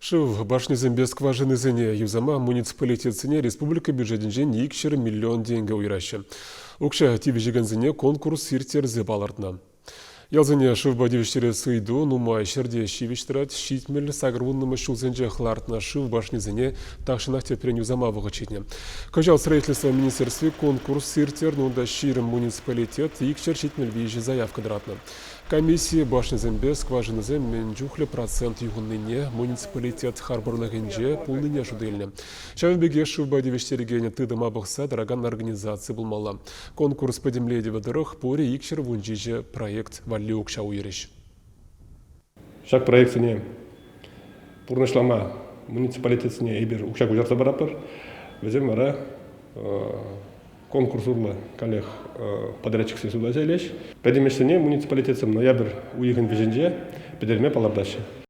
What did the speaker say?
Шыв башнисемпе скважинӑсене юсама муниципалитетсене республика бюджетӗнчен 200 миллион тенкӗ уйӑраҫҫӗ. Укҫа тивӗҫекенсене конкурс ирттерсе палӑртнӑ. Ялсене шывпа тивӗҫтерес ыйту нумай ҫӗрте ҫивӗч тӑрать. 78-мӗш ҫулсенчех лартнӑ шыв башнисене тахҫанах тӗпрен юсама вӑхӑт ҫитнӗ. Кӑҫал строительство министерстви конкурс ирттернӗ, унта 20 муниципалитет 273 заявка тӑратнӑ. Комисси башньӑсемпе скважинӑсем мӗн чухлӗ процент юхӑннине муниципалитет харпӑрлӑхӗнче пулнине шута илнӗ. Ҫавӑн пекех шывпа тивӗҫтерекен тытӑма пӑхса тӑракан организаци пулмалла. Конкурс пӗтӗмлетӗвӗ тӑрӑх пурӗ 217 проект валли укҫа уйӑрӗҫ. Ҫак проектсене пурнӑҫлама муниципалитетсене эпир укҫа куҫарса паратпӑр. Вӗсем вара конкурс урлӑ каллех подрядчиксем суйласа илеҫ. Пӗтӗм ӗҫсене муниципалитетсем ноябрь уйӑхӗн вӗҫӗнче пӗтерме палӑртаҫҫӗ.